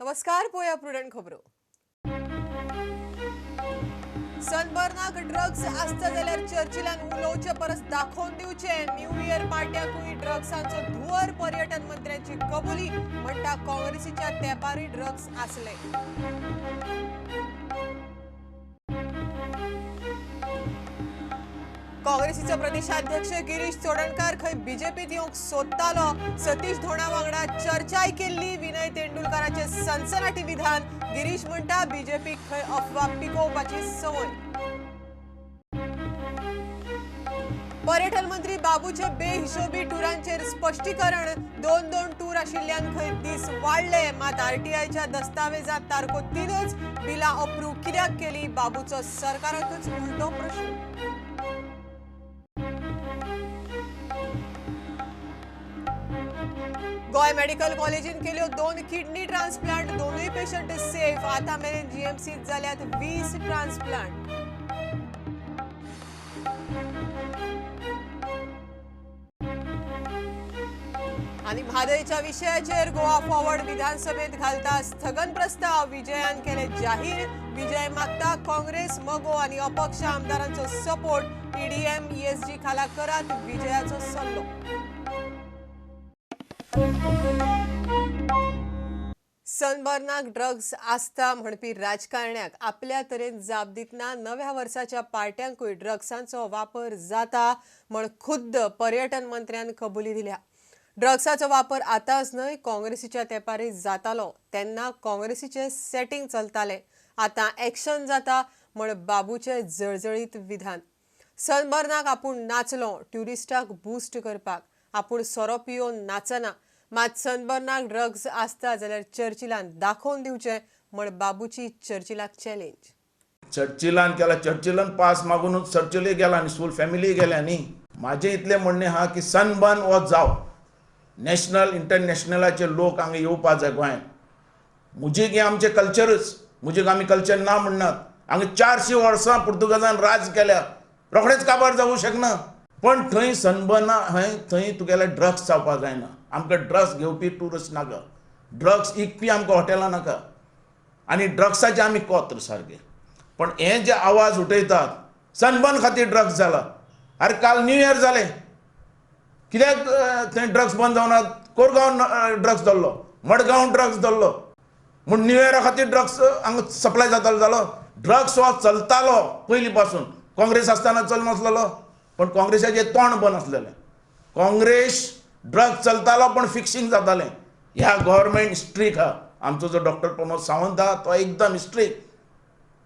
नमस्कार, पोया प्रुडंट खबरो. सनबर्नाक ड्रग्स आसता जाल्यार चर्चिलान उलोवचे परस दाखोवन दिवचे. न्यू इयर पार्ट्याकूय ड्रग्सांचो धुंवर, पर्यटन मंत्र्यांची कबुली. म्हणटा काँग्रेसीच्या तेपारूय ड्रग्स आसले. काँग्रेसीचो प्रदेशाध्यक्ष गिरीश चोडणकार खंय बीजेपीत येवंक सोदतालो. सतीश धोणा वांगडा चर्चाय केल्ली. विनय तेंडुलकाराचे सनसनाटी विधान. गिरीश म्हणटा बीजेपीक खंय अफवा पिकोवपाची संवय. पर्यटन मंत्री बाबूचे बेहिशोबी टुरांचेर स्पश्टीकरण. दोन दोन टूर आशिल्ल्यान खंय दीस वाडले. मात आरटीआयच्या दस्तावेजात तारखो 3च. बिलां अप्रूव्ह कित्याक केली? बाबूचो सरकाराकच उलटो प्रश्न. गोंय मेडिकल कॉलेजीन केल्यो 2 किडनी ट्रान्सप्लांट. दोनूय पेशंट सेफ. आतां मेरेन जीएमसीत जाल्यात 20 ट्रान्सप्लांट. आनी म्हादयच्या विशयाचेर गोवा फॉरवर्ड विधानसभेत घालता स्थगन प्रस्ताव. विजयान केले जाहीर. विजय मागता काँग्रेस, मगो आनी अपक्ष आमदारांचो सपोर्ट. ईडीएम ईएसजी खाला करात विजयाचो सल्लो. सनबर्नाक ड्रग्स आसता म्हणपी राजकारण्याक आपल्या तरेन जाप दितना नव्या वर्साच्या पार्ट्यांकूय ड्रग्सांचो वापर जाता म्हण खुद्द पर्यटन मंत्र्यान कबुली दिल्या. ड्रग्साचो वापर आतांच न्हय, काँग्रेसीच्या तेपारय जातालो. तेन्ना काँग्रेसीचें सेटिंग चलतालें. आतां एक्शन जाता म्हण बाबूचें जळजळीत विधान. सनबर्नाक आपूण नाचलो ट्युरिस्टाक बूस्ट करपाक. आपूण सोरो पियोवन नाचना. मात सनबर्नाक ड्रग्स आसता जाल्यार चर्चिलान दाखोवन दिवचे म्हण बाबूची चर्चिलाक चॅलेंज. चर्चिलान केला, चर्चिलान पास मागूनच चर्चिलय गेला आनी फूल फॅमिलीय गेल्या न्ही. म्हाजें इतलें म्हणणें आहा की सनबर्न हो जावं, नॅशनल इंटरनॅशनलाचे लोक हांगा येवपा जाय गोंयांत. म्युजीक हें आमचें कल्चरच, म्युजीक आमी कल्चर ना म्हणनात. हांगा 400 वर्सां पुर्तुगेजान राज केल्या, रोखडेच काबार जावूं शकना. पण थंय सनबर्ना हय थंय तुगेले ड्रग्स जावपा जायना. आमकां ड्रग्स घेवपी ट्युरिस्ट नाका, ड्रग्स इकपी आमकां हॉटेलां नाका. आनी ड्रग्साचे आमी कोत्र सारके. पण हे जे आवाज उठयतात सनबर्न खातीर ड्रग्स जाला. अरे काल न्यू इयर जालें, कित्याक थंय ड्रग्स बंद जावना? कोरगांव ड्रग्स धरलो, मडगांव ड्रग्स धरलो, म्हूण न्यू इयरा खातीर ड्रग्स हांगा सप्लाय जातालो जालो. ड्रग्स हो चलतालो पयलीं पासून, काँग्रेस आसतना चलनासलेलो, पण काँग्रेसाचें तोंड बंद आसलेलें. काँग्रेस ड्रग्स चलतालो पण फिक्सिंग जातालें. ह्या गव्हर्मेंट स्ट्रीक आहा. आमचो जो डॉक्टर प्रमोद सावंत आहा तो एकदम स्ट्रीक.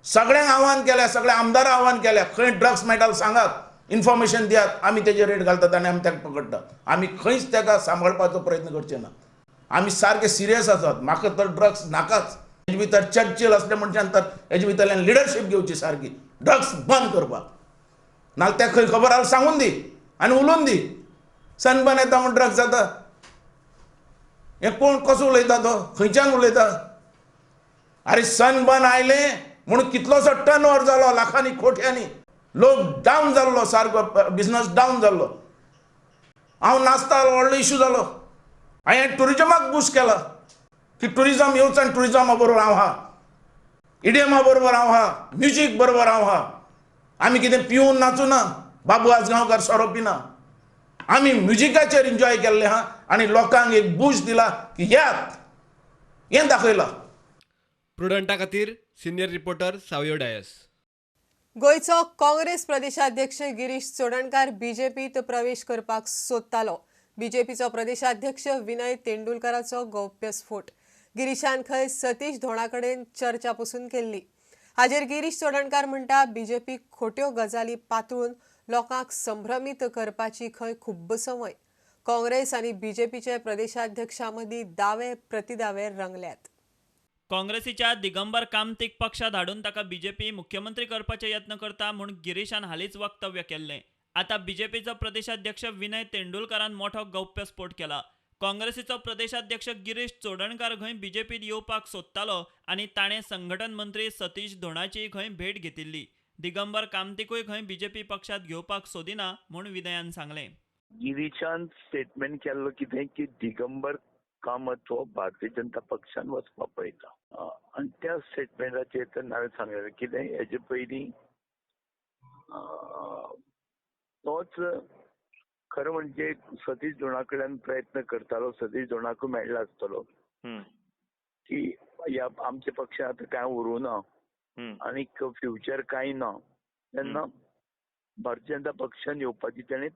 सगळ्यांक आव्हान केल्या, सगळ्या आमदारां आव्हान केल्या, खंय ड्रग्स मेळटा सांगात, इन्फॉर्मेशन दियात, आमी तेजेर रेट घालतात आनी आमी ताका पकडटात. आमी खंयच ताका सांबाळपाचो प्रयत्न करचे ना. आमी सारके सिरियस आसात. म्हाका तर ड्रग्स नाकाच. हेजे भितर चर्चिल असले मनशान तर हेजे भितरल्यान लिडरशीप घेवची सारकी, ड्रग्स बंद करपाक. नाल्यार त्या खंय खबर आसल्यार सांगून दी आनी उलोवन दी. सनबर्न येता म्हूण ड्रग्स जाता, हें कोण कसो उलयता तो, खंयच्यान उलयता? अरे सनबर्न आयलें म्हूण कितलोसो टर्न ओवर जालो, लाखांनी कोट्यांनी लोक डावन जाल्लो, सारको बिजनस डावन जाल्लो. हांव नाचता व्हडलो इशू जालो. हांवें ट्युरिजमाक बूस्ट केला की ट्युरिजम येवचो आनी ट्युरिजमा बरोबर हांव आहा, इडियमा बरोबर हांव आहा, म्युजीक बरोबर हांव आहा. आमी कितें पिवन नाचूं ना, बाबू आजगांवकार सोरो पिना. आमी म्युजिकाचेर एन्जॉय केल्लें आहा आनी लोकांक एक बूस्ट दिला की येयात, हें दाखयलां. प्रुडंटा खातीर सिनियर रिपोर्टर सावयो डायस. गोंयचो काँग्रेस प्रदेशाध्यक्ष गिरीश चोडणकार बीजेपीत प्रवेश करपाक सोदतालो. बीजेपीचो प्रदेशाध्यक्ष विनय तेंडुलकाराचो गौप्यस्फोट. गिरीशान खंय सतीश धोणा कडेन चर्चा पसून केल्ली. हाजेर गिरीश चोडणकार म्हणटा बीजेपी खोट्यो गजाली पातळून लोकांक संभ्रमीत करपाची खंय खूब्ब संवय. काँग्रेस आनी बीजेपीचे प्रदेशाध्यक्षां मदीं दावे प्रतिदावे रंगल्यात. काँग्रेसीच्या दिगंबर कामतीक पक्षात हाडून ताका बीजेपी मुख्यमंत्री करपाचे यत्न करता म्हूण गिरीशान हालींच वक्तव्य केल्लें. आतां बीजेपीचो प्रदेशाध्यक्ष विनय तेंडुलकारान मोठो गौप्यस्फोट केला. काँग्रेसीचो प्रदेशाध्यक्ष गिरीश चोडणकार खंय बीजेपीत येवपाक सोदतालो आनी ताणें संघटन मंत्री सतीश धोणाची खंय भेट घेतिल्ली. दिगंबर कामतीकूय खंय बीजेपी पक्षात घेवपाक सोदिना म्हूण विनयान सांगलें. गिरीशान स्टेटमेंट केल्लो कितें की दिगंबर कामत हो भारतीय जनता पक्षान वचपाक पळयता. आनी त्या स्टेटमेंटाचेर तेन्ना हांवें सांगलें कितें हेजे पयलीं तोच खरें म्हणजे सतीश जोणा कडल्यान प्रयत्न करतालो, सतीश जोणाकूय मेळ्ळा आसतलो की ह्या आमच्या पक्षांत आतां कांय उरूं ना आनीक फ्युचर कांय ना, तेन्ना भारतीय जनता पक्षान येवपाची ताणें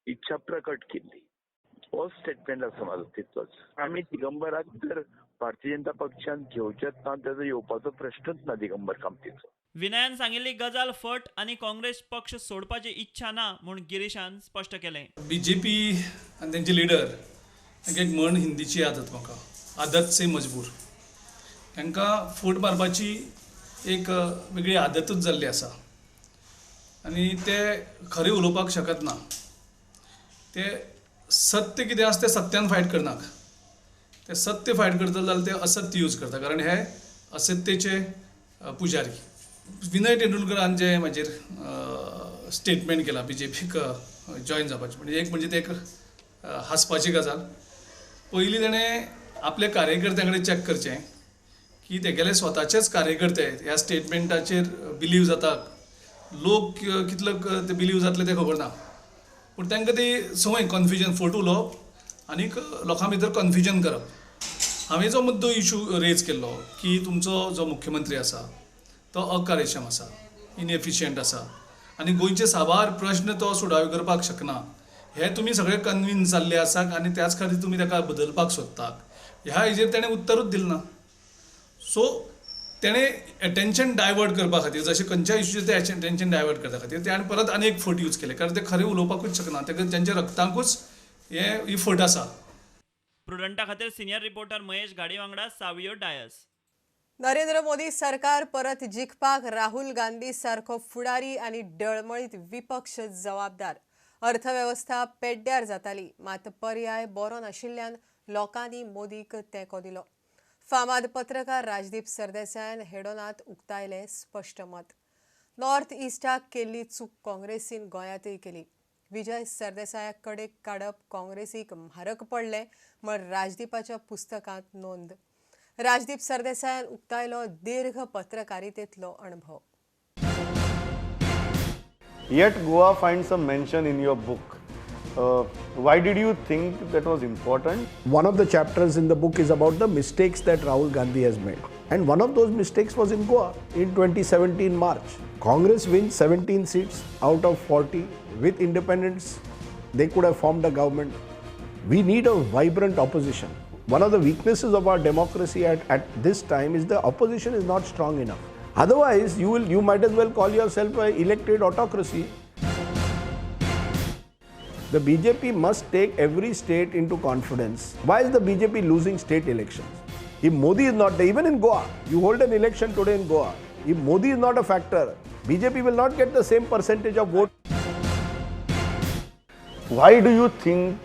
इच्छा प्रकट केल्ली. हो स्टेटमेंट आसा म्हाजो तितलोच. आमी दिगंबराक जर भारतीय जनता पक्षान घेवचेच ना, तेजो येवपाचो प्रश्नच ना दिगंबर कामतीचो. विनयान सांगिल्ली गजाल फट आनी काँग्रेस पक्ष सोडपाची इच्छा ना म्हूण गिरीशान स्पश्ट केलें. बीजेपी आनी तेंचे लिडर तांकां एक म्हण हिंदीची आदत म्हाका, आदत से मजबूर. तांकां फूट मारपाची एक वेगळी आदतूच जाल्ली आसा आनी ते खरें उलोवपाक शकत ना. ते सत्य कितें आसा तें सत्यान फायट करनाक, ते सत्य फायट करतले जाल्यार ते असत्य यूज करता, कारण हे असत्यचे पुजारी. विनय तेंडुलकरान जे म्हाजेर स्टेटमेंट केला बीजेपीक जॉयन जावपाचें, म्हणजे एक म्हणजे ते एक हांसपाची गजाल. पयलीं ताणें आपल्या कार्यकर्त्यां कडेन चॅक करचें की तेगेले स्वताचेच कार्यकर्ते ह्या स्टेटमेंटाचेर बिलीव जाता, लोक कितलो ते बिलीव जातले तें खबर ना, पूण तांकां ती संवय कन्फ्युजन, फट उलोवप आनीक लोकां भितर कन्फ्युजन करप. हांवें जो मुद्दो इशू रेज केल्लो की तुमचो जो मुख्यमंत्री आसा तो अकार्यक्षम आसा, इनएफिशियंट आसा आनी गोंयचे साबार प्रश्न तो सुटावे करपाक शकना, हे तुमी सगळे कन्विन्स जाल्ले आसात आनी त्याच खातीर तुमी ताका बदलपाक सोदतात, ह्या हेजेर ताणें उत्तरूच दिलें ना. सो तेणें एटेन्शन डायवर्ट करपा खातीर, जशें खंयच्या इशूचेर ते एटेन्शन डायवर्ट करपा खातीर ते परत आनी एक फट यूज केले, कारण ते खरें उलोवपाकूच शकना, ताका तांच्या रक्तांकूच हे ही फट आसा. प्रुडंटा खातीर सिनियर रिपोर्टर महेश घाडी वांगडा सावियो डायस. नरेंद्र मोदी सरकार परत जिखपाक राहुल गांधी सारको फुडारी आनी डळमळीत विपक्ष जबाबदार. अर्थवेवस्था पेड्ड्यार जाताली, मात पर्याय बरो नाशिल्ल्यान लोकांनी मोदीक तेंको दिलो. फामाद पत्रकार राजदीप सरदेसायान हेडोनात उक्तायलें स्पश्ट मत. नॉर्थ इस्टाक केल्ली चूक काँग्रेसीन गोंयांतय केली. विजय सरदेसायाक कडेक काडप काँग्रेसीक म्हारग पडलें म्हण राजदीपाच्या पुस्तकांत नोंद. राजदीप सरदेसायान उक्तायलो दीर्घ पत्रकारितेतलो अणभव. Yet Goa finds some mention in your book. Why did you think that was important? One of the chapters in the book is about the mistakes that Rahul Gandhi has made. And one of those mistakes was in Goa in 2017 March. Congress wins 17 seats out of 40. With independence, they could have formed a government. We need a vibrant opposition. One of the weaknesses of our democracy at this time is the opposition is not strong enough. Otherwise, you might as well call yourself an elected autocracy. The BJP must take every state into confidence. Why is the BJP losing state elections? If Modi is not there, even in Goa, you hold an election today in Goa, if Modi is not a factor, BJP will not get the same percentage of vote. Why do you think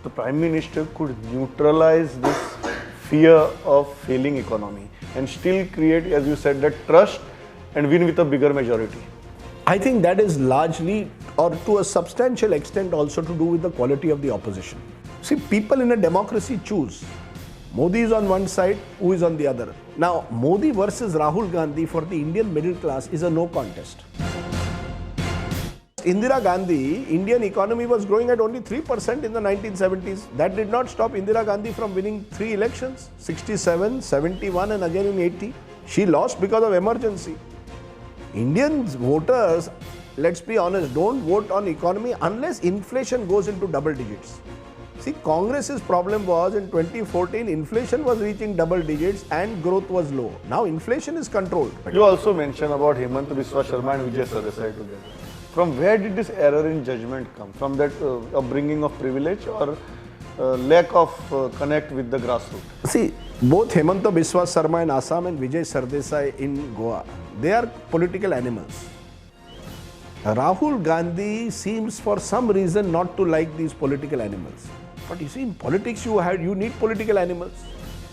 the Prime Minister could neutralize this fear of failing economy and still create, as you said, that trust and win with a bigger majority? I think that is largely, or to a substantial extent, also to do with the quality of the opposition. See, people in a democracy choose. Modi is on one side, who is on the other. Now, Modi versus Rahul Gandhi for the Indian middle class is a no contest. Indira Gandhi, Indian economy was growing at only 3% in the 1970s. That did not stop Indira Gandhi from winning 3 elections, 67, 71 and again in 80. She lost because of emergency. Indian voters, let's be honest, don't vote on economy unless inflation goes into double digits. See, Congress's problem was in 2014, inflation was reaching double digits and growth was low. Now inflation is controlled. You also mentioned about Himanta Biswa Sharma and Vijay Sardesai together. From where did this error in judgment come? From that upbringing of privilege or lack of connect with the grassroots? See, both Himanta Biswa Sharma in Assam and Vijay Sardesai in Goa, they are political animals. Rahul Gandhi seems for some reason not to like these political animals. But you see, in politics you need political animals.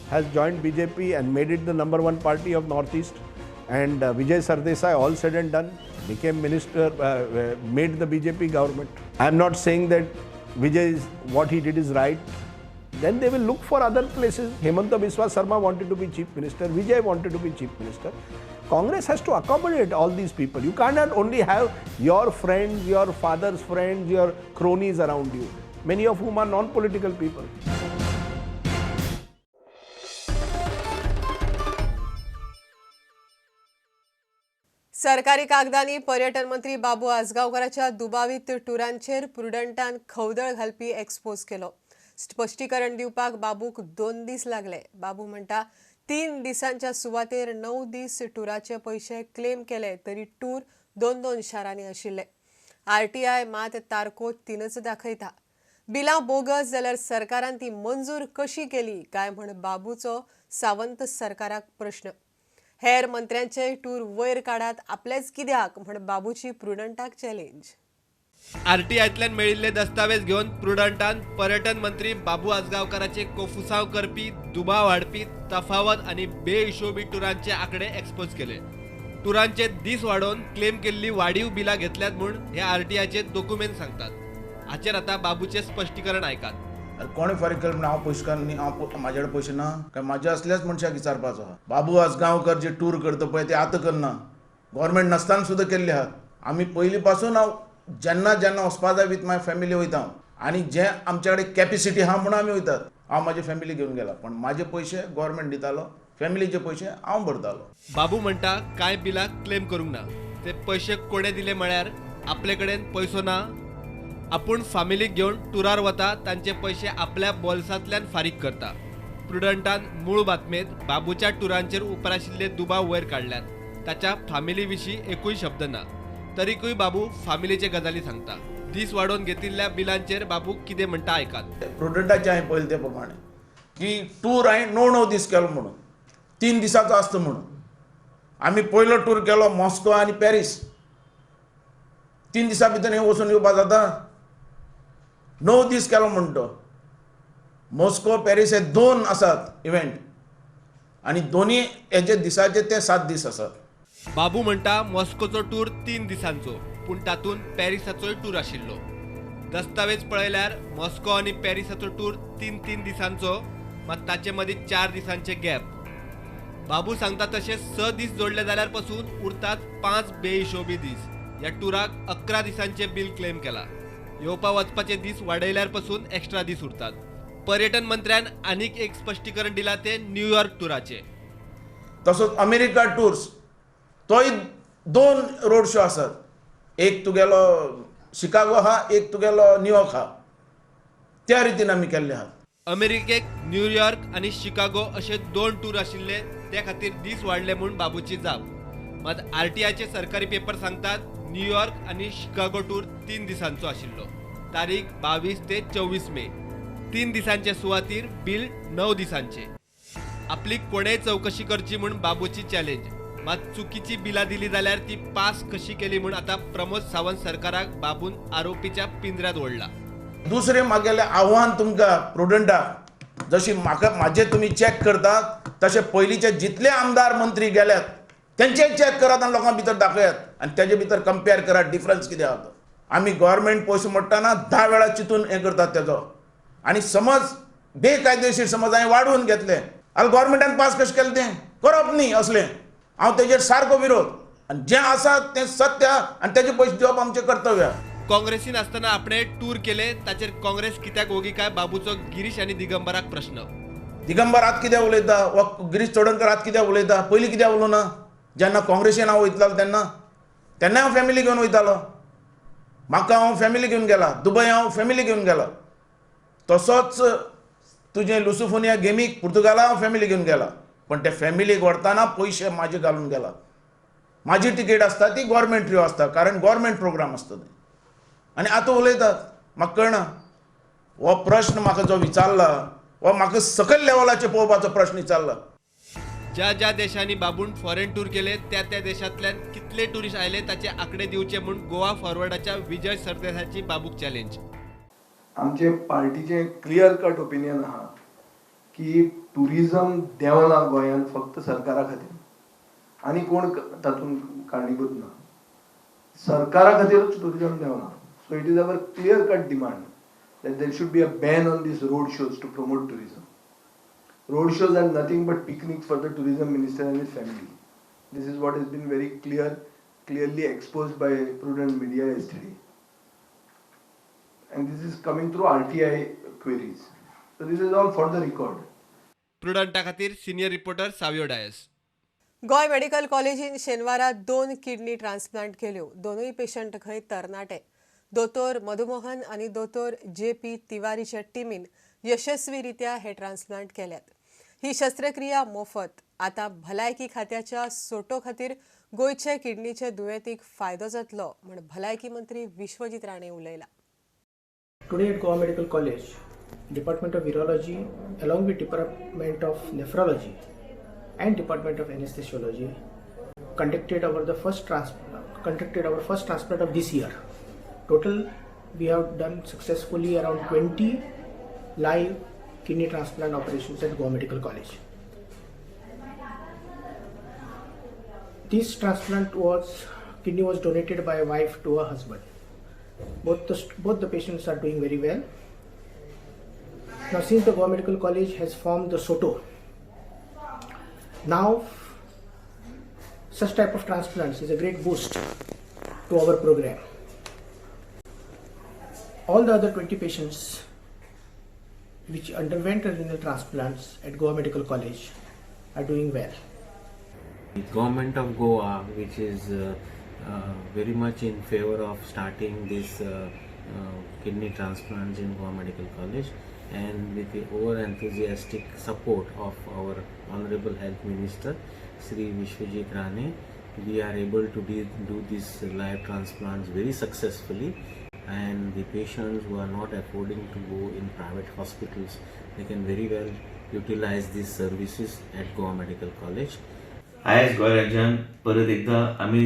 Has joined BJP and made it the #1 party of Northeast. And Vijay Sardesai, all said and done, became minister, made the BJP government. I am not saying that Vijay, what he did is right. Then they will look for other places. Himanta Biswa Sarma wanted to be chief minister, Vijay wanted to be chief minister. Congress has to accommodate all these people. You cannot only have your friends, your father's friends, your cronies around you, many of whom are non-political people. सरकारी कागदांनी पर्यटन मंत्री बाबू आजगांवकाराच्या दुबावीत टुरांचेर प्रुडंटान खवदळ घालपी expose केलो. स्पश्टीकरण दिवपाक बाबूक 2 दीस लागले. बाबू म्हणटा 3 दिसांच्या सुवातेर 9 दीस टुराचे पयशे क्लेम केले तरी टूर 2-2 शारांनी आशिल्ले. आरटीआय मात तारखो 3च दाखयता. बिलां बोगस जाल्यार सरकारान ती मंजूर कशी केली काय म्हण बाबूचो सावंत सरकाराक प्रश्न. हेर मंत्र्यांचे टूर वयर काडात आपलेच कित्याक म्हण बाबूची प्रुडंटाक चॅलेंज. आरटीआयतल्यान मेळिल्ले दस्तावेज घेवन प्रुडंटान पर्यटन मंत्री बाबू आजगांवकाराचे कोफुसांव करपी, दुबाव हाडपी, तफावत आनी बेहिशोबी टुरांचे आंकडे एक्सपोज केले. टुरांचे दीस वाडोवन क्लेम केल्ली वाडीव बिलां घेतल्यात म्हूण हे आरटीआयचे दोकुमेंत सांगतात. हाचेर आतां बाबूचें स्पश्टीकरण आयकात. अरे कोणें फारीक केलें म्हण हांव पयशेकार न्ही, हांव म्हाजे कडेन पयशे ना काय म्हाजे असल्याच मनशाक विचारपाचो आहा. बाबू आजगांवकर जे टूर करता पळय ते आतां करना, गव्हर्मेंट नासतना सुद्दां केल्ले आहात. आमी पयलीं पासून हांव जेन्ना जेन्ना वचपा जाय विथ my family वयता हांव, आनी जे आमचे कडेन कॅपेसिटी आहा म्हणून आमी वयतात. हांव म्हाजी फॅमिली घेवन गेला, पण म्हाजे पयशे गव्हर्मेंट दितालो, फॅमिलीचे पयशे हांव भरतालो. बाबू म्हणटा कांय बिलां क्लेम करूंक ना, ते पयशे कोणे दिले म्हळ्यार आपले कडेन पयसो ना. आपूण फामिलीक घेवन टुरार वता तांचे पयशे आपल्या बोल्सांतल्यान फारीक करता. प्रुडंटान मूळ बातमेंत बाबूच्या टुरांचेर उप्राशिल्ले दुबाव वयर काडल्यात. ताच्या फामिली विशीं एकूय शब्द ना, तरीकूय बाबू फामिलीचे गजाली सांगता. दीस वाडोवन घेतिल्ल्या बिलांचेर बाबू कितें म्हणटा आयकात. प्रुडंटाचें हांवें पळयलें ते प्रमाणे की टूर हांवें 9-9 दीस केलो म्हणून, 3 दिसाचो आसता म्हणून. आमी पयलो टूर केलो मॉस्को आनी पॅरीस, 3 दिसां भितर हें वचून येवपा जाता. 9 दीस केलो म्हणटो. मॉस्को पॅरीस हे 2 आसात इव्हेंट आनी दोनी हेजे दिसाचे ते 7 दीस आसात. बाबू म्हणटा मॉस्कोचो टूर 3 दिसांचो, पूण तातूंत पॅरिसाचोय टूर आशिल्लो. दस्तावेज पळयल्यार मॉस्को आनी पॅरिसाचो टूर 3-3 दिसांचो, मात ताचे मदीं 4 दिसांचे गॅप. बाबू सांगता तशें 6 दीस जोडले जाल्यार पसून उरतात 5 बेहिशोबी दीस. ह्या टुराक 11 दिसांचे बिल क्लेम केला. येवपा वचपाचे दीस वाडयल्यार पसून एक्स्ट्रा दीस उरतात. पर्यटन मंत्र्यान आनीक एक स्पश्टीकरण दिला ते न्यूयॉर्क टुराचे. तसोच अमेरिका टूर्स तोय 2 रोड शो आसात, एक तुगेलो शिकागो आहा, एक तुगेलो न्यूयॉर्क आहा. त्या रितीन आमी केल्ले आहात. अमेरिकेक न्यूयॉर्क आनी शिकागो अशे 2 टूर आशिल्ले, त्या खातीर दीस वाडले म्हूण बाबूची जाप. मात आरटीआयचे सरकारी पेपर सांगतात न्यूयॉर्क आनी शिकागो टूर 3 दिसांचो आशिल्लो. तारीख 22 ते 24 मे. 3 दिसांचे सुवातीर बिल 9 दिसांचे. आपली कोणेय चवकशी करची म्हूण बाबूची चॅलेंज. मात चुकीची बिलां दिली जाल्यार ती पास कशी केली म्हूण आतां प्रमोद सावंत सरकाराक बाबून आरोपीच्या पिंजऱ्यांत ओडला. दुसरें म्हागेलें आव्हान तुमकां प्रुडंटाक, जशी म्हाका म्हाजे तुमी चॅक करतात तशें पयलींचे जितले आमदार मंत्री गेल्यात तेंचेय चॅक करात आनी लोकां भितर दाखयात आनी तेजे भितर कंपेर करात डिफरन्स कितें आहा तो. आमी गव्हर्मेंट पयशे मोडटना 10 वेळा चिंतून हें करतात तेजो, आनी समज बेकायदेशीर समज हांवें वाडोवन घेतलें जाल्यार गव्हर्मेंटान पास कशें केलें तें करप न्ही असलें. हांव तेजेर सारको विरोध, आनी जें आसा तें सत्य आनी तेजे पयशे दिवप आमचें कर्तव्य. काँग्रेसीन आसतना आपणे टूर केले ताचेर काँग्रेस कित्याक ओगी काय बाबूचो गिरीश आनी दिगंबराक प्रश्न. दिगंबर आत कित्याक उलयता वा गिरीश चोडणकर आत कित्याक उलयता, पयलीं कित्याक उलोवना? जेन्ना काँग्रेसीन हांव वयतालो तेन्ना तेन्ना हांव फॅमिली घेवन वयतालो. म्हाका हांव फॅमिली घेवन गेला, दुबय हांव फॅमिली घेवन गेला, तसोच तुजें लुसोफोनिया गेमीक पुर्तुगाला हांव फॅमिली घेवन गेला. पण ते फॅमिलीक व्हरतना पयशे म्हाजे घालून गेला. म्हाजी तिकेट आसता ती गव्हर्मेंट थ्रू आसता, कारण गव्हर्मेंट प्रोग्राम आसता ते. आनी आतां उलयतात म्हाका कळना. हो प्रश्न म्हाका जो विचारला हो म्हाका सकयल लेवलाचेर पळोवपाचो प्रश्न विचारला. ज्या ज्या देशांनी बाबून फॉरेन टूर केले त्या त्या देशांतल्यान कितले टुरिस्ट आयले ताचे आंकडे दिवचे म्हूण गोवा फॉरवर्डाच्या विजय सरदेसाची बाबूक चॅलेंज. आमचे पार्टीचे क्लियर कट ओपिनियन आहा की टुरिझम देंवना गोंयांत फक्त सरकारा खातीर, आनी कोण तातूंत कारणीभूत ना. सरकारा खातीरूच tourism देंवना. So it is our clear cut demand that there should be a ban on these road shows to promote tourism. Road shows are nothing but picnics for the tourism minister and his family. This is what has been very clearly exposed by Prudent Media yesterday. And this is coming through RTI queries. So this is all for the record. प्रुडंटा खातीर senior reporter Savio Dias. Goa medical कॉलेजीन शेनवारा 2 kidney transplant केल्यो. दोनूय patient खंय तरणाटे. दोतोर मधुमोहन आनी दोतोर JP तिवारीच्या टिमीन यशस्वीरित्या हे ट्रान्सप्लांट केल्यात. ही शस्त्रक्रिया मोफत. आतां भलायकी खात्याच्या सोटो खातीर गोंयचे किडनीचे दुयेंतीक फायदो जातलो म्हण भलायकी मंत्री Vishwajit Rane उलयला. Today at Goa Medical College, Department of Urology along with Department of Nephrology and Department of Anesthesiology conducted our first transplant of this year. Total, we have done successfully around 20 live kidney transplant operations at Goa Medical College. This transplant was kidney was donated by a wife to her husband. Both the patients are doing very well. Now, since the Goa Medical College has formed the SOTO, now such type of transplants is a great boost to our program. All the other 20 patients which underwent renal transplants at Goa Medical College are doing well. The government of Goa, which is very much in favor of starting this kidney transplants in Goa Medical College, and with the over enthusiastic support of our Honorable Health Minister Shri Vishwajit Rane, we are able to do these live transplants very successfully, and the patients who are not affording to go in private hospitals, they can very well utilize these services at Goa Medical College. आयज गोंय राज्यान परत एकदा आमी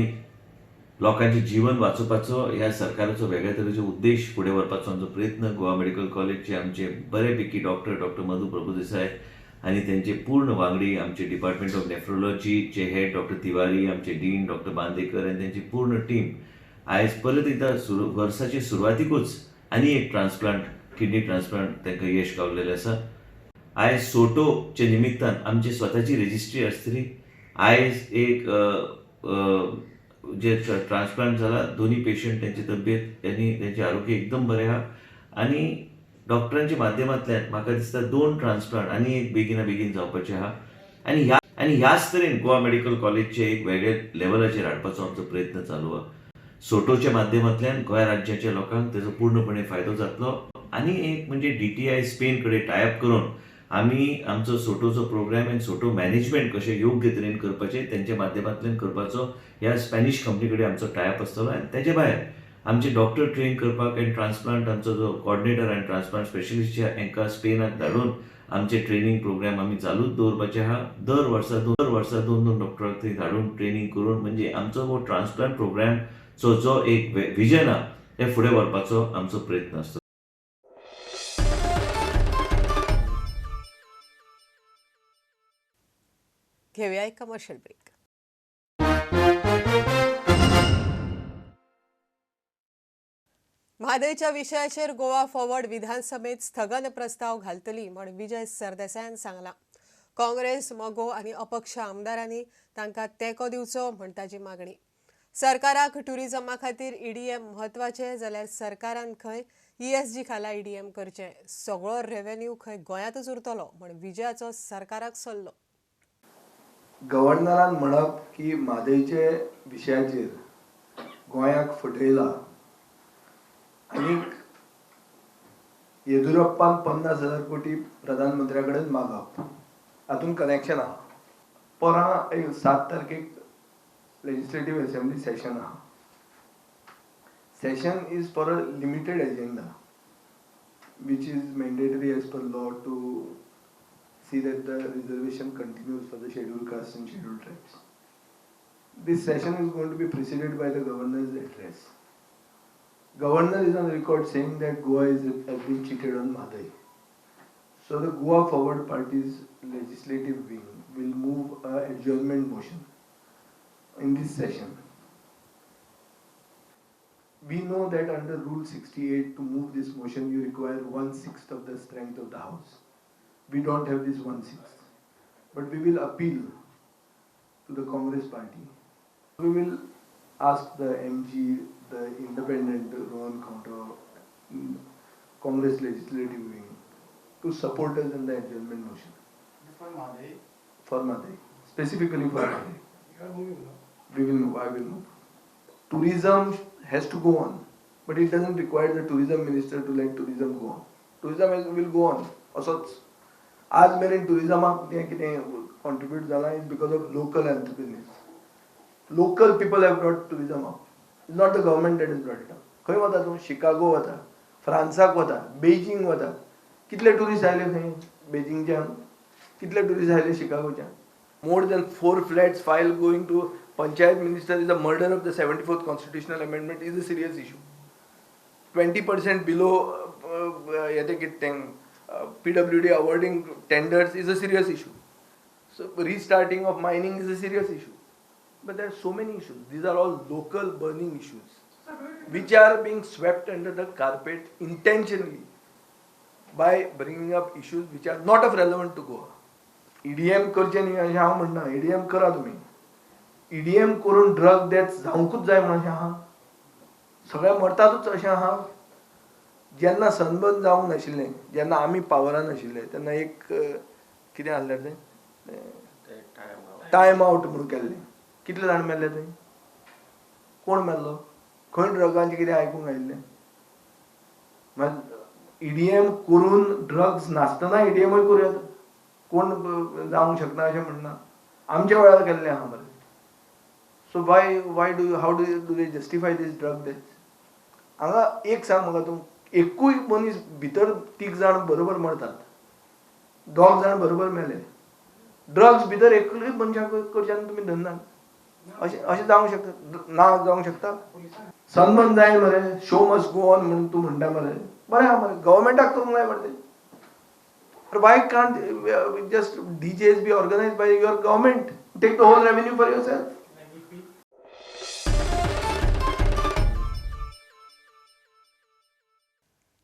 लोकांचें जीवन वाचोवपाचो ह्या सरकाराचो वेगळ्या तरेचो उद्देश फुडें व्हरपाचो आमचो प्रयत्न. गोवा मेडिकल कॉलेजचे आमचे बरेपैकी डॉक्टर डॉक्टर मधू प्रभुदेसाय आनी तेंचे पूर्ण वांगडी, आमचे डिपार्टमेंट ऑफ नेफ्रोलॉजीचे हेड डॉक्टर तिवारी, आमचे डीन डॉक्टर बांदेकर आनी तेंची पूर्ण टीम आयज परत एकदा वर्साचे सुरवातीकूच आनी एक ट्रान्सप्लांट, किडनी ट्रान्सप्लांट तांकां यश गावलेलें आसा. आयज सोटोच्या निमित्तान आमची स्वताची रजिस्ट्री आसतली. आयज एक जे ट्रान्सप्लांट जाला दोन्ही पेशंट त्यांची तब्येत आनी तेंचें आरोग्य एकदम बरें आहा आनी डॉक्टरांच्या माध्यमांतल्यान म्हाका दिसता 2 ट्रान्सप्लांट आनी एक बेगिना बेगीन जावपाचें आहा. आनी ह्याच तरेन गोवा मेडिकल कॉलेजचे एक वेगळे लेवलाचेर हाडपाचो आमचो प्रयत्न चालू आहा. सोटोच्या माध्यमांतल्यान गोंय राज्याच्या लोकांक तेजो पूर्णपणे फायदो जातलो. आनी एक म्हणजे DTI Spain कडेन टायअप करून आमी आमचो सोटोचो प्रोग्राम आनी सोटो मॅनेजमेंट कशें योग्य तरेन करपाचें तेंच्या माध्यमांतल्यान करपाचो ह्या स्पॅनिश कंपनी कडेन आमचो टायअप आसतलो. आनी तेजे भायर आमचे डॉक्टर ट्रेन करपाक आनी ट्रान्सप्लांट आमचो जो कॉर्डिनेटर आनी ट्रान्सप्लांट स्पेशलिस्ट हांकां स्पेनाक धाडून आमचे ट्रेनींग प्रोग्राम आमी चालूच दवरपाचे आहा. दर वर्सा 2-2 डॉक्टरांक थंय धाडून ट्रेनींग करून म्हणजे आमचो हो ट्रान्सप्लांट प्रोग्रामचो जो एक विजन आहा ते फुडें व्हरपाचो आमचो प्रयत्न आसता. घेऊया एक कमर्शियल ब्रेक. म्हादयच्या विशयाचेर गोवा फॉरवर्ड विधानसभेत स्थगन प्रस्ताव घालतली म्हण विजय सरदेसायान सांगला. काँग्रेस, मगो आनी अपक्ष आमदारांनी तांकां तेंको दिवचो म्हण ताची मागणी. सरकाराक ट्युरिजमा खातीर EDM म्हत्वाचें जाल्यार सरकारान खंय ESG खाला EDM करचें, सगळो रेव्हेन्यू खंय गोंयांतूच उरतलो म्हण विजयाचो सरकाराक सल्लो. गव्हर्नरान म्हणप की म्हादयचे विशयाचेर गोंयाक फटयला आनीक येदुरप्पान 50,000 कोटी प्रधानमंत्र्या कडेन मागप हातूंत कनेक्शन आहा. परां 7 तारखेक लेजिस्लेटीव असेंब्ली सेशन आहा. Session is for a limited agenda which is mandatory as per law to see that the reservation continues for the scheduled castes and scheduled tribes. This session is going to be preceded by the governor's address. Governor is on record saying that Goa has been cheated on Mhadei. So the Goa Forward Party's legislative wing will move an adjournment motion in this session. We know that under Rule 68 to move this motion you require 1/6 of the strength of the house. We don't have this 1/6, but we will appeal to the Congress party. We will ask the MG, the independent Rohan Khaunte, Congress legislative wing to support us in the adjournment motion. For Mhadei? For Mhadei, specifically for Mhadei. You are moving now? We will move, I will move. Tourism has to go on, but it doesn't require the tourism minister to let tourism go on. Tourism will go on. असोच आज मेरेन टुरिजमाक तें कितें contribute जालां is because of local entrepreneurs. Local people have brought tourism up. It's not the government that is brought it up. खंय वता तूं? Chicago वता, फ्रांसाक वता, बेजिंग वता. कितले टुरिस्ट आयले थंय बेजिंगच्यान? कितले टुरिस्ट आयले शिकागोच्यान? More than 4 flats file going to Panchayat minister is a murder of the 74th constitutional amendment is a serious issue. 20% below PWD awarding tenders is a serious issue. So restarting of mining is a serious issue. But there are so many issues. These are all local burning issues which are being swept under the carpet intentionally by bringing up issues which are not of relevant to Goa. EDM करचें न्ही अशें हांव म्हणना. EDM करा तुमी. EDM करून drug death जावंकूच जाय म्हणून अशें आहा? सगळे मरतातूच अशें आहा? जेन्ना सनबर्न जावंक नाशिल्लें, जेन्ना आमी पावरान आशिल्ले तेन्ना एक कितें आहलें तें टायम आवट म्हणून केल्लें. कितले जाण मेल्ले थंय? कोण मेल्लो? खंय ड्रगांचें कितें आयकूंक आयिल्लें? मागीर EDM करून ड्रग्स नासतना EDMय करूं येता. कोण जावंक शकना अशें म्हणना. आमच्या वेळार केल्लें आहा मरे. So why do how do they justify this drug death? हांगा एक सांग म्हाका तूं, एकूय मनीस भितर 3 जाण बरोबर मरतात, 2 जाण बरोबर मेले, ड्रग्स भितर एकूय मनशाक कडच्यान तुमी धरनात. अशें अशें जावंक शकता ना? जावंक शकता. सनबर्न जाय मरे, शो मस्ट गो ऑन म्हणून तूं म्हणटा मरे, बरें आहा मरे, गव्हर्मेंटाक करूंक जाय मरे तें. Why can't just DJs be organized by your government? Take the whole revenue for yourself.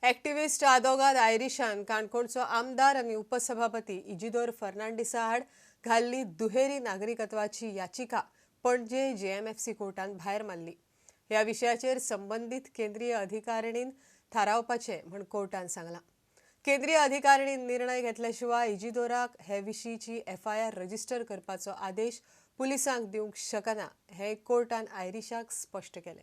Activist आदोगाद आयरिशान काणकोणचो आमदार आनी उपसभापती इजिदोर फर्नांडीसा आड घाल्ली दुहेरी नागरिकत्वाची याचिका पणजे JMFC कोर्टान भायर मारली. ह्या विशयाचेर संबंदीत केंद्रीय अधिकारिणीन थारावपाचें म्हूण कोर्टान सांगलां. केंद्रीय अधिकारिणीन निर्णय घेतल्या शिवाय इजिदोराक हे विशींची FIR register करपाचो आदेश पुलिसांक दिवंक शकना हें कोर्टान आयरिशाक स्पश्ट केलें.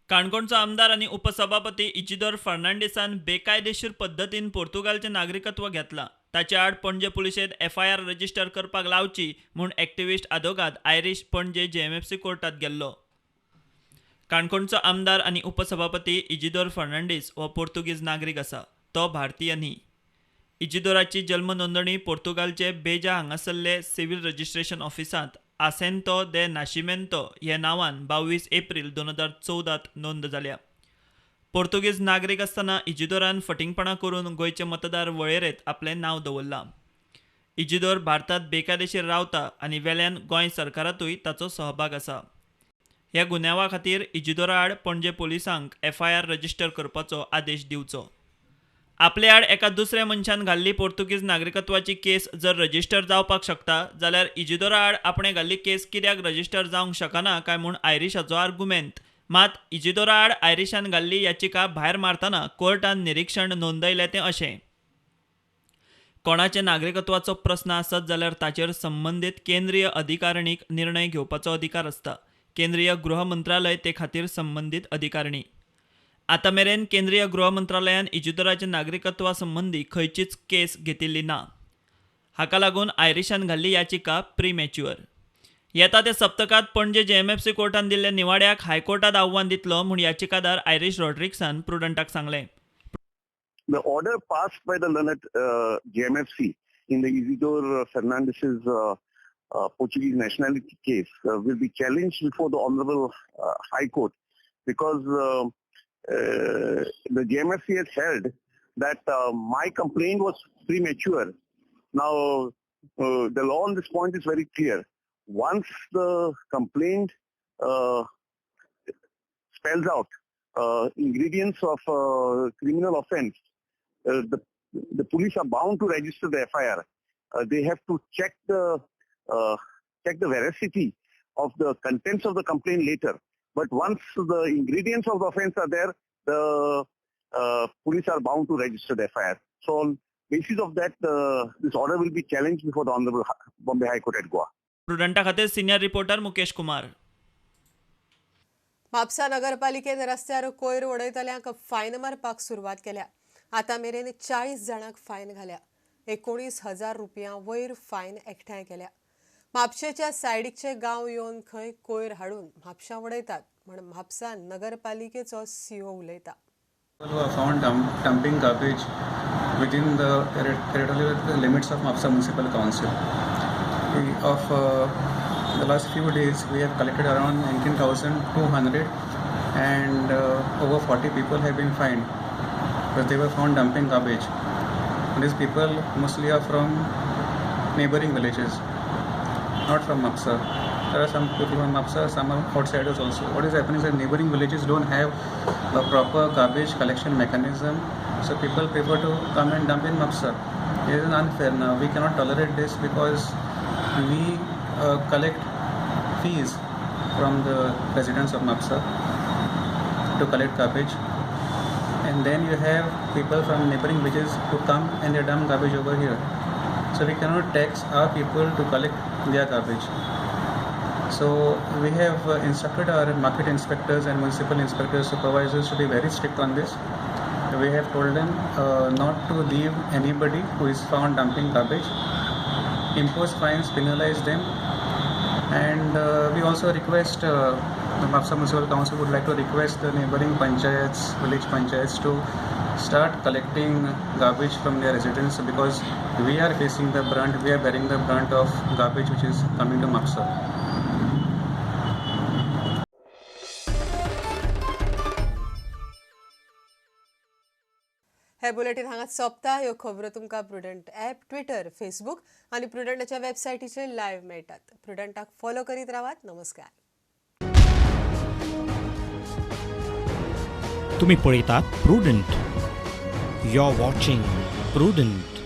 काणकोणचो आमदार आनी उपसभापती इजिदोर फर्नांडीसान बेकायदेशीर पद्दतीन पोर्तुगालचें नागरिकत्व घेतलां. ताचे आड पणजे पुलिशेंत FIR register करपाक लावची म्हूण एक्टिविस्ट आदोगाद आयरीश पणजे JMFC कोर्टांत गेल्लो. काणकोणचो आमदार आनी उपसभापती इजिदोर फर्नांडीस हो पोर्तुगीज नागरीक आसा, तो भारतीय न्ही. इजिदोराची जल्म नोंदणी पोर्तुगालचे बेजा हांगासरले सिव्हिल रजिस्ट्रेशन ऑफिसांत आसेंतो दे नाशिमेंतो ह्या नांवान 22 एप्रील 2014 नोंद जाल्या. पोर्तुगीज नागरीक आसतना इजिदोरान फटिंगपणां करून गोंयचे मतदार वळेरेंत आपलें नांव दवरलां. इजिदोर भारतांत बेकायदेशीर रावता आनी वेल्यान गोंय सरकारांतूय ताचो सहभाग आसा. ह्या गुन्यांवा खातीर इजिदोरा आड पणजे पोलिसांक FIR register करपाचो आदेश दिवचो. आपले आड एका दुसऱ्या मनशान घाल्ली पोर्तुगीज नागरिकत्वाची केस जर रजिस्टर जावपाक शकता जाल्यार इजिदोरा आड आपणे घाल्ली केस कित्याक रजिस्टर जावंक शकना काय म्हूण आयरिशाचो आर्गुमेंत. मात इजिदोरा आड आयरिशान घाल्ली याचिका भायर मारतना कोर्टान निरीक्षण नोंदयलें तें अशें: कोणाचे नागरिकत्वाचो प्रस्न आसत जाल्यार ताचेर संबंदीत केंद्रीय अधिकारिणीक निर्णय घेवपाचो अधिकार आसता. केंद्रीय गृह मंत्रालय ते खातीर संबंदीत अधिकारिणी. आतां मेरेन केंद्रीय गृह मंत्रालयान इजिदोराच्या नागरिकत्वा संबंदी खंयचीच केस घेतिल्ली ना. हाका लागून आयरिशान घाल्ली याचिका प्रीमॅच्युअर. येता त्या सप्तकांत पणजे JMFC कोर्टान दिल्ल्या निवाड्याक हायकोर्टात आव्हान दितलो म्हूण याचिकादार आयरीश रॉड्रिक्सान प्रुडंटाक सांगलें. The order passed by the learned JMFC in the Isidore Fernandes's Portuguese nationality case will be challenged before the Honorable High Court because the JMFC has held that my complaint was premature. Now, the law on this point is very clear. Once the complaint spells out ingredients of criminal offence, the police are bound to register the FIR. They have to check the veracity of the contents of the complaint later. But once the ingredients of the offence are there, the police are bound to register the FIR. So on basis of that, this order will be challenged before the Honorable Bombay High Court at Goa. प्रुडंटा खातीर senior reporter Mukesh Kumar. Mapusa नगरपालिकेन रस्त्यार कोयर उडयतल्यांक fine मारपाक सुरवात केल्या. आतां मेरेन 40 जाणांक fine घाल्या. 19,000 रुपया वयर फायन एकठांय केल्या. म्हापशेच्या सायडीकचे गांव येवन खंय कोयर हाडून म्हापशां उडयतात म्हण म्हापसा नगरपालिकेचो सीओ उलयता. Found dumping garbage within the territorial limits of Mapsa Municipal Council. Of the last few days, we have collected around 19,200 and over 40 people have been fined because they were found dumping garbage. And these people mostly are from neighboring villages, not from Mapsa. There are some people from Mapsa, some are outsiders also. What is happening is that neighboring villages don't have a proper garbage collection mechanism, so people prefer to come and dump in Mapsa. It is unfair now. We cannot tolerate this because we collect fees from the residents of Mapsa to collect garbage, and then you have people from neighboring villages who come and they dump garbage over here. So we cannot tax our people to collect their garbage. So we have instructed our market inspectors and municipal inspectors, supervisors to be very strict on this. We have told them not to leave anybody who is found dumping garbage, impose fines, penalize them, and we also request the Mapsa Municipal Council would like to request the neighboring panchayats, village panchayats to start collecting garbage from their residents because we are facing the brunt, we are bearing the brunt of garbage which is coming to Mapsa. हे bulletin हांगा सोंपता. ह्यो खबरो तुमकां prudent app, Twitter, Facebook आनी प्रुडंटाच्या वेबसायटीचेर live मेळटात. प्रुडंटाक follow करीत रावात. नमस्कार. तुम्ही पळयतात Prudent. You are watching Prudent.